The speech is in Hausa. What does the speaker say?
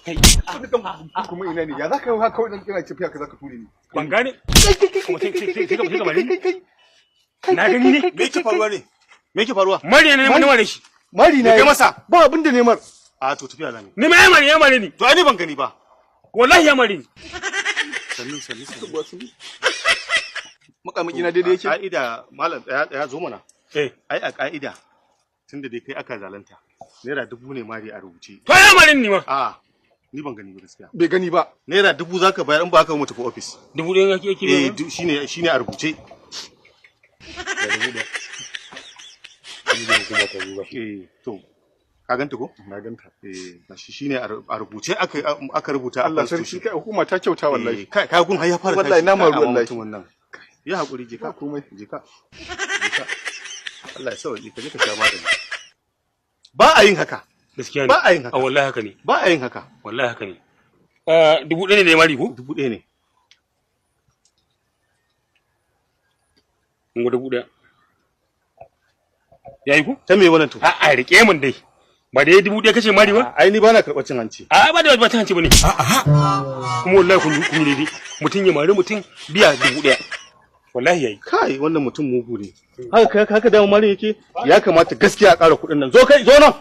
Kai. Kuma ina ne? Ya zaka yi haka kawai ina tafiya ka zaka ture ni? Ban gane. Kuma sai ka mare ni. Na gani ne. Me yake faruwa ne? Me yake faruwa? Mare ne ne mare shi. Mari na Me kai yi. masa? Ba abin da ne mar. A to, tafiya zamu. Ni ma ya mare, ya mare ni. To ai ni ban gani ba. Wallahi ya mare ni. Sannu, sannu, sannu. Makamaki na daidai yake. A ka'ida, malam, tsaya, tsaya, zo mana. Eh. Ai a ka'ida, tunda dai kai aka zalunta, ₦1000 ne mari a rubuce. To ya mare ni ma. A ni ban gani ba gaskiya. Bai gani ba. ₦1000 zaka bayar, in ba haka ba mu tafi ofis. 1000 yake Eh, ba. shine a rubuce. Da 1000. 1000 kuma ta zuba. Eh, to ka ganta ko? Na ganta. Eh, gashi shine a rubuce aka rubuta a Allah sarki, constitution. kai, hukuma ta kyauta wallahi. Eh, kai, gun har ya fara Wallahi tashi. na maru Kai, amma wallahi. mutumin nan. Ya hakuri, je ka. Ba komai. Je ka. Je ka. Allah ya sauke ka, je ka sha magani. Ba a yin haka. Gaskiya ne. Ba a yin haka. A wallahi haka ne. Ba a yin haka. Wallahi haka ne. Ah, 1000 ne da ya mari ko? 1000 ne. In ga 1000. Yayi ko? Ta me wannan to? A'a, rike mun dai. Ba dai 1000 kace mari ba? Ai ni bana karɓar cin hanci. A'a, ba da ba ta hanci bane. Kuma wallahi kun yi daidai. Mutum ya mari mutum, biya 1000. Wallahi yayi. Kai, wannan mutum mugu ne. Haka haka dama mari yake. Ya kamata gaskiya a ƙara kuɗin nan. Zo kai, zo nan.